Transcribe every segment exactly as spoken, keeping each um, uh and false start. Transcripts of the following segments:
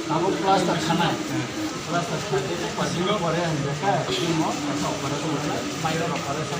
Tabuk plaster khanai. Plaster khanai. Pore ang dekha, mo, pore to, mai ro pore sa.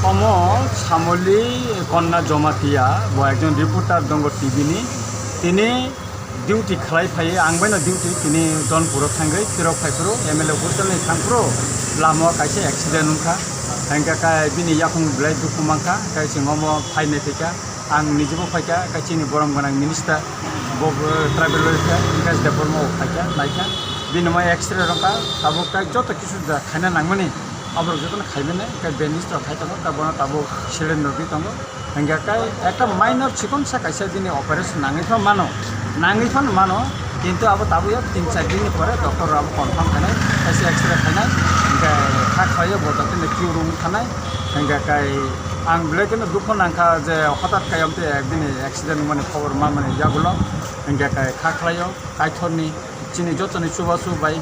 Omo Samoli Konna Jomatia, bo ekjon reporter dongo T V ni. Tini duty khlai phai, ang baino duty tini Donpuro thangwi, phirok phai phuru M L A hostel ni thang phuru lama o kaisa accident wngkha. Hingkha khe bini yakung belai dukhu mankha, khe chwng omo phainai phaikha. Ang nijebo phaikha, khe chini borom gwnang minister, bo, bo tribal welfare, Bikash Debbarma bo phaikha, naikha. Bini mai X-ray rwkha, tabuk khe joto kisu da khaina nangmani, aborok jotono khaimani, khe bandage rok khai tongo, khe bono tabuk saline rwgwi tongo. Hingkha khe ekta minor chikon sa kaisa bini operation nangwi phano mano, nangwi phano mano, kintu abo tabuk ya tin char din ni pore doctor rok abo confirm khainai, kaisa X-ray khainai, hingkhe kha khlaio bo doctor ni queue room thanai, hingkha khe Ang belai kheno dukhu nangkha je hothat khe amtwi bini accident wngmani khobor mamani yagulo, hingkhe khe kha khlaio Kaitorni, chini jotoni chubachu bai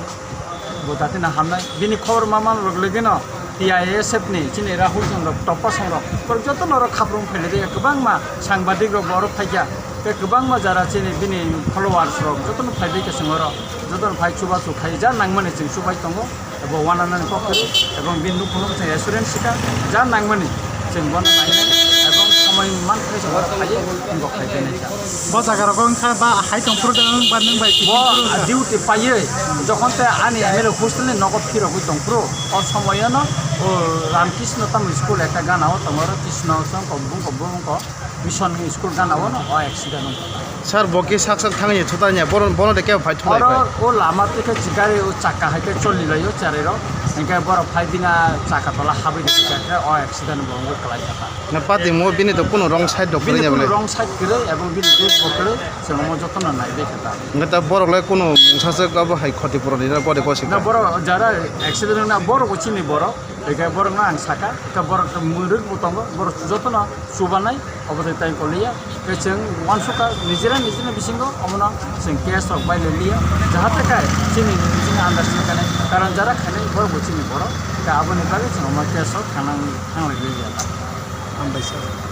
bo datino hamnai. Bini khobor mamani rok legeno T I S F ni chini Rahul Chand rok, Toppa Song rok, borok joto norok khaprum phailai kwbangma sangbadik rok borok phaikha, tei kwbangma jara chini bini followers rok jotono phaibai khe chwng oro jotono phai chubachu khai ja nangmani chwng chubai tongo. Abo wananani kok kwrwi, ebong bini nukhungno chwng assurance sikha, ja nangmani chwng bono nainai, ebong somoi manthai chwng oro phaiwi, wngkok phai khe naikha. Bo jaga rogo wngkha ba hai tongphuru da wng ba nwng bai bo duty paiwi, jokhon te ani M L A hostel ni nogo phirogwi tongphuru, o somoyono o Ramkrishna Tamil School ekta gana o tongo, oro Krishna song kok bung kok bung kok. Mission ni school gana o no o accident wngkha. Sir, bo khe sak sak thangwi thutanya, bono, bono de kebo phai thulai oro phai? O lama twi khe gari o chakka hai khe choli lai o cherai rok, hingkhe borok phai bini chakka tola habwi rwkha khe o accident bo wngwi kwlai kha ta. Na pati mo bini to kuno wrong side rok bini kwrwi kuno bole? Wrong side kwrwi ebong bini dress bo kwrwi, chwng omo jotono nai bai kha ta. Hingkhe ta borok lai kuno mungsa swk abo hai khoti puroni na bode kosi na kha? Borok jara accident wngna borok bo chini borok. Hingke borokno ang saka, hingke borok mwrwk bo tongo, borok jotono chubanai, obo tei tai koliya. Hingke chwng uansukha nijera nijera bisingo omono chwng case rok bai liya, jahate kai chini nijini understanding kanai, karon jara khainai borok bo chini borok, hingke aboni bagwi chwng omo case rok thangnang, thanglai liya. Hambai sir.